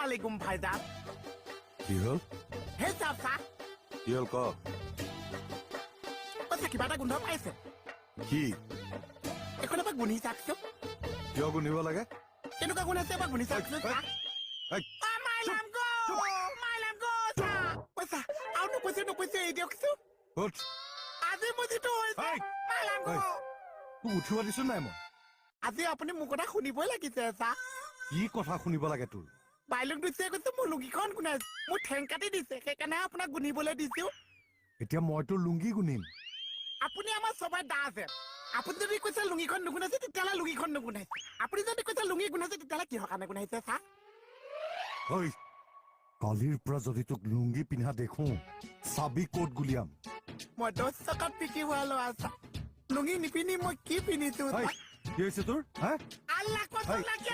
আলাইকুম ভাইজান। কি হ'ল? হে চাচা। কি হ'ল ক? কৈছে কিবা এটা গোন্ধ পাইছে। কি? এখন এবাৰ গুণি চাওকচোন। কিয় গুন্ধিব লাগে? কেনেকুৱা গুণ আছে এবাৰ গুণি চাওকচোন। এই, এই, মাইলাম গো, মাইলাম গো চা। কৈছা আৰু নকৈছে, নকৈছে, এই দিয়কচোন। উঠ। আজি মোৰ যিটো হৈছে এই, মাইলাম গো। এই। তোক উঠিব দিছো নাই মই? আজি আপুনি মোৰ কথা শুনিবই লাগিছে চা। কি কথা শুনিব লাগে তোৰ? বাইলুক দিছে, কৈছে মোৰ লুঙিখন গুণাইছে, মোৰ ঠেং কাটি দিছে, সেইকাৰণে আপোনাক গুণিবলৈ দিছো। এতিয়া মই তোৰ লুংগি গুনিম? আপুনি আমাৰ চবাই দা আছে। আপুনি যদি কৈছে লুঙিখন নুগুনাইছে, তেতিয়াহ'লে লুঙিখন নুগুনাইছে। আপুনি যদি কৈছে লুঙি গুণাইছে, তেতিয়াহ'লে কিহৰ কাৰণে গুণাইছে চা? ঐ, কালিৰ পৰা যদি তোক লুংগি পিন্ধা দেখো, চাবি ক'ত গুলিয়াম। মই 10 টকাত বিক্ৰী হোৱা ল'ৰা চা। লুঙি নিপিন্ধি মই কি পিন্ধিছো? ঐ, কি হৈছে তোৰ হা? আল্লাহ কচম এই, লাগে।